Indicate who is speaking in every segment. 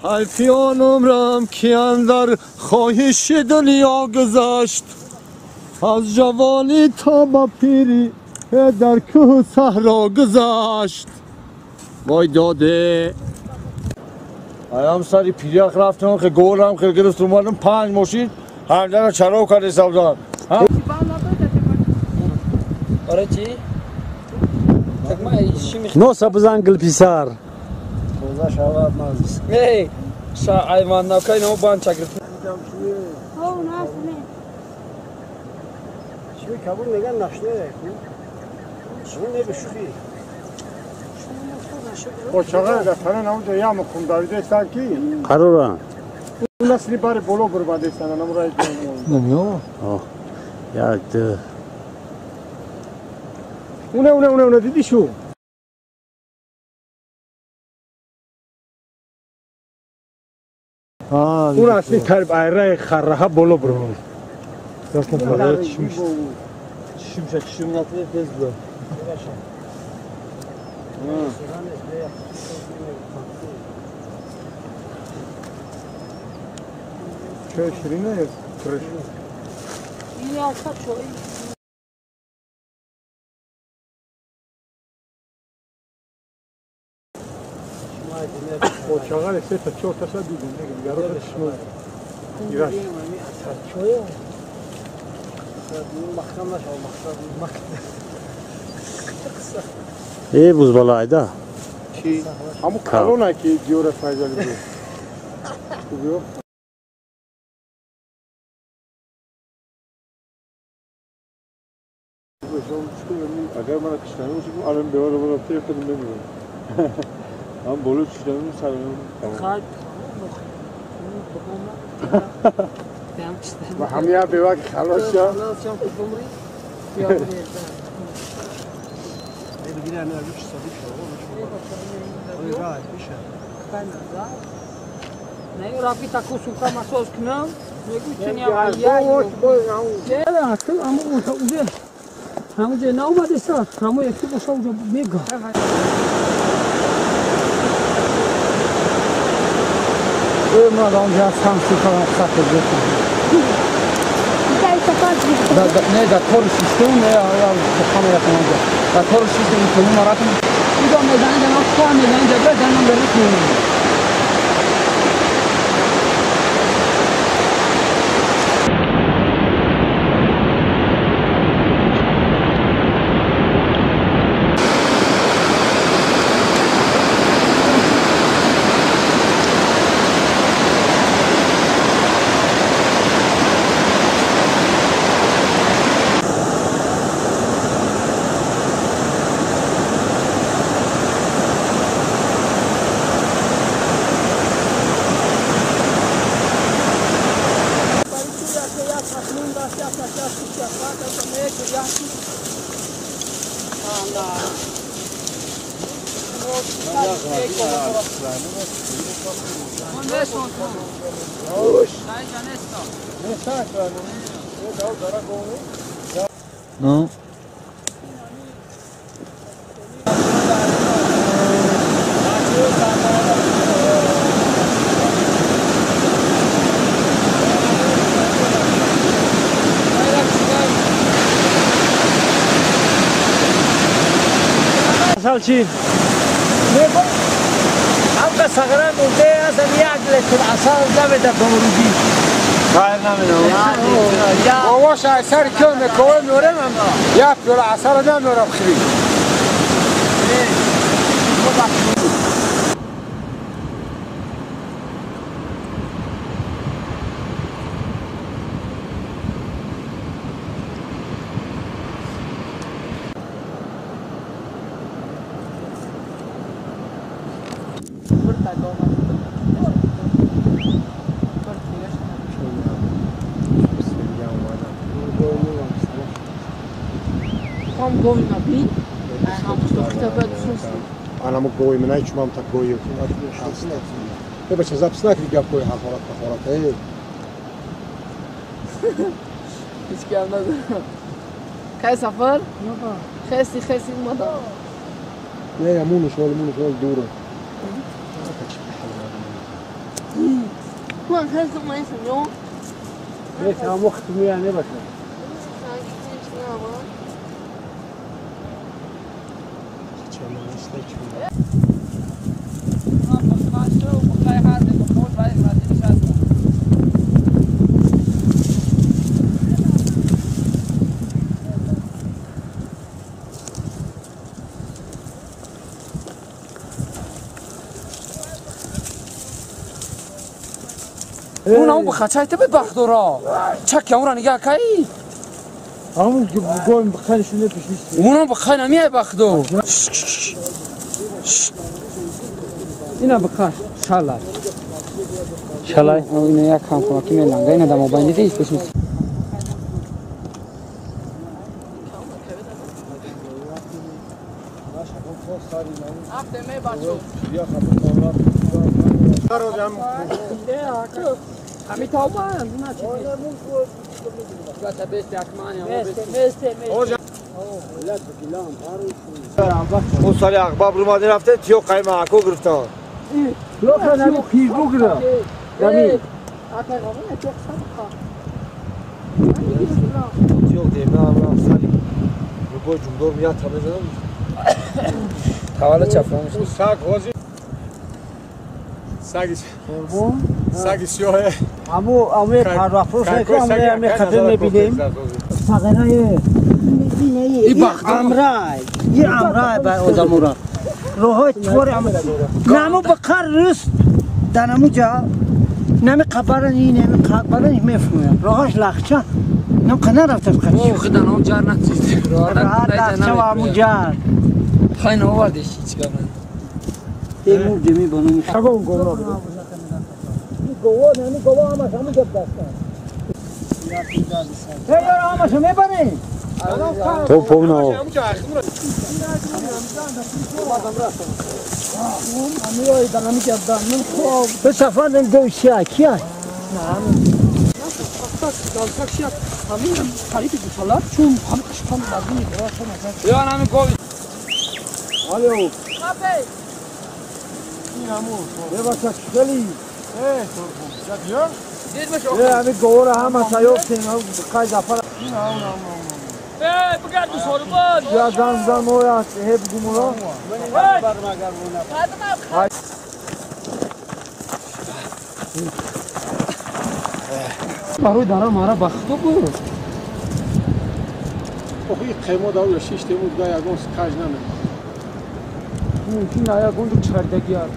Speaker 1: حیفی آن عمرم که اندر خواهش دنیا گذشت، از جوانی تا با پیری در کوه صحرا گذشت. وای داده
Speaker 2: ایام سری پیریخ رفتم که گولم که گرفت اومدم 5 ماشین همجا چرا کرده سبزان.
Speaker 3: آره چی؟
Speaker 4: نو سبزان گل پیسار.
Speaker 3: ای شا ایوان نکای نو بان چکرت.
Speaker 5: او نه نه.
Speaker 6: چی کبون میگن نشنه. چی میگه شوخی؟
Speaker 7: قوچاقه دفتره نمود یا مخم داویده استن کی؟
Speaker 4: قراره.
Speaker 7: اون اصلی بار بولو برباده استن نمود رای
Speaker 4: نمیو. آه. یا ده.
Speaker 7: اونه اونه اونه اونه دیدی شو؟ اون اصلی ترب ایره خرها بولو برباده.
Speaker 4: Zaten paraya çıkmış. Çıkmış, çıkmış atıyor tez bu.
Speaker 7: Чай ширина крыш. Qoçağa ise ta 4 taşa دیدم نگم یارو چشم. İraş.
Speaker 4: ای بوز بالایده.
Speaker 7: چی؟ همون کلونه که دیور فایزالی بود. خوبیو؟
Speaker 2: اگر من کشتنی باشه الان به من رفته خودم نمیدونم. هم بلوچ کشتنی سرم.
Speaker 7: و همه به وقت خلاص شد.
Speaker 3: نه رابی تاکو سوکا مسوز کنم میگو چنیا همونجا ناومده سا همون یکی باشه اونجا میگه.
Speaker 6: من آنجا سم سوکا خط بزنم. نه در کار سیستم نه یا بخوام یا کنم در کار سیستم کنم مراتم
Speaker 3: اینجا میزنه جناب کار میزنه جبر جناب بریم.
Speaker 4: No.
Speaker 6: عسل چی؟ هم سغران بوده اصلا یک لیتر عسل نمیده بمروزی.
Speaker 2: خیر نمیده.
Speaker 7: باباش عسل که میکوه میورم یک پیاله عسل نمیورم خیلی. Анаму гой минай чумам та гой. Э бача запись накри гап гой ҳақорат пақорат. Э.
Speaker 3: Ҳеч гап надорам. Кай сафар?
Speaker 8: Хеси, хеси اومدم.
Speaker 7: نه مونش ولی مونش ولی دوره.
Speaker 8: من خیلی من
Speaker 4: ليش هم وقت مياه بس.
Speaker 6: اون بخچه ته بخدورا چک اون نگاه کی
Speaker 4: همون گویم بخنشونه پیش نیست
Speaker 6: اونم بخن نمیای بخدو اینا بخش شالای شالای اینا یک هم کمکی میلانگه اینا دمو بندی دیش پیش نیست
Speaker 2: اون سال اقباب رو ماده رفته تیو قیمه اکو گرفتن.
Speaker 4: لوکا نمی پیربو گرفت. یعنی
Speaker 2: تیو دیمه هم سالی رو با جمدور میاد تا بزنم.
Speaker 6: حواله چفرامش.
Speaker 7: اون سگ هوزی سگ سیاه.
Speaker 4: امو امو پرافروش که امو خطر می‌بینیم. فقرای امرای یه امرای بر آدمورا روحای چوار امرای نمو بقر روز در نمو جا نمی قبرن این نمی قبرن میفهمم روحش لخچه نم قنار رفت قرش
Speaker 6: او خدا نام جار نتید
Speaker 4: راه لخچه و امو جار
Speaker 6: خیلی نوردش چیکار
Speaker 4: دیمو دیمی بانو شگون گورا گوا نمی گوا همش همون جب دستن یار همش میبرین
Speaker 1: تو پونا
Speaker 4: به سفر گوشی کیه؟
Speaker 2: الو همین گوه هم سیافتیم قای زفر یا زن زن مویا هی بگو مورا
Speaker 6: барои дара мара бахто буд.
Speaker 7: Охи қемо дар шиште буд да ягон каж наме.
Speaker 6: Мумкин ягон ду чардаги аст.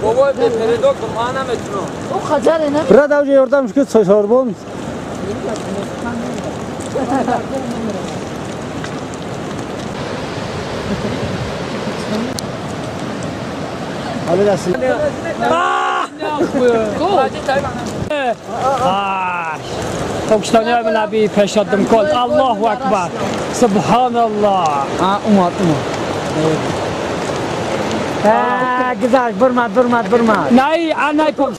Speaker 6: بابا به پرداخت ما نمیتونم.
Speaker 8: او خجره نه.
Speaker 1: برا دوجه یاردم که ساربان. حالا دستی.
Speaker 6: پاکستانی های نبی پیشادم کن. الله اکبر. سبحان الله.
Speaker 3: اومد اومد.
Speaker 4: گذشت برمد برمد برمد.
Speaker 6: نه نه پاک.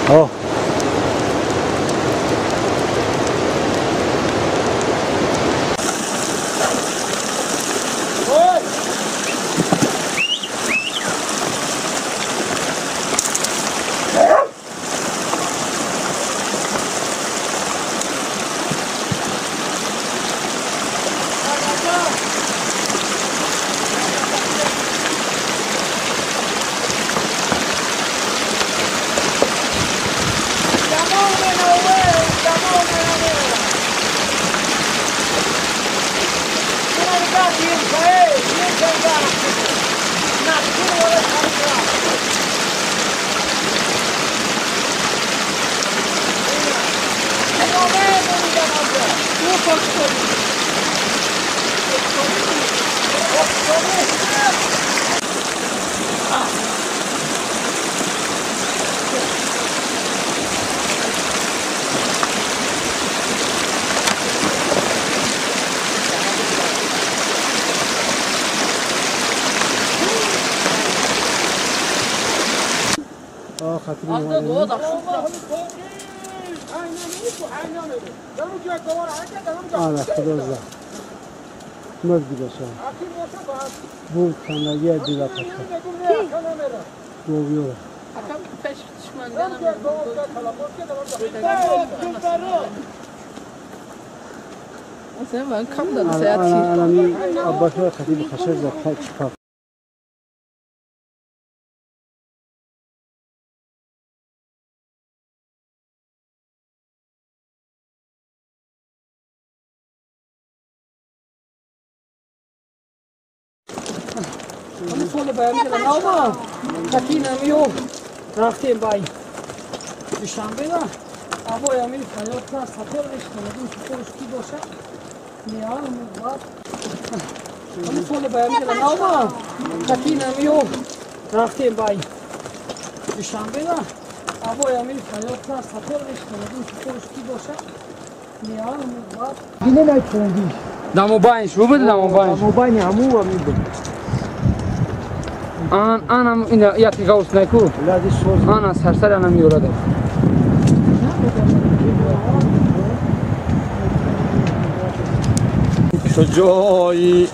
Speaker 1: آه آره خدا زد مرد دیگه شد بود تنگی دیگه پسر گویوره الان عباس خطیب خشر زد چپا
Speaker 6: رفتیم بای دوشنبه دا آبای امیر فریاد کرد سفر رشتم سفرش کی باشه نیان بعد همون سال بایم که ناما کتی نمیو رفتیم بای دوشنبه دا آبای امیر فریاد کرد سفر رشتم سفرش کی باشه نیان بعد
Speaker 4: بینه نچوندی
Speaker 6: دمو باینش رو بده دمو باینش
Speaker 4: دمو باین همو همین بود
Speaker 6: آن آنم این یکی قوس نکو آن سرسر آنم یورده
Speaker 2: کجایی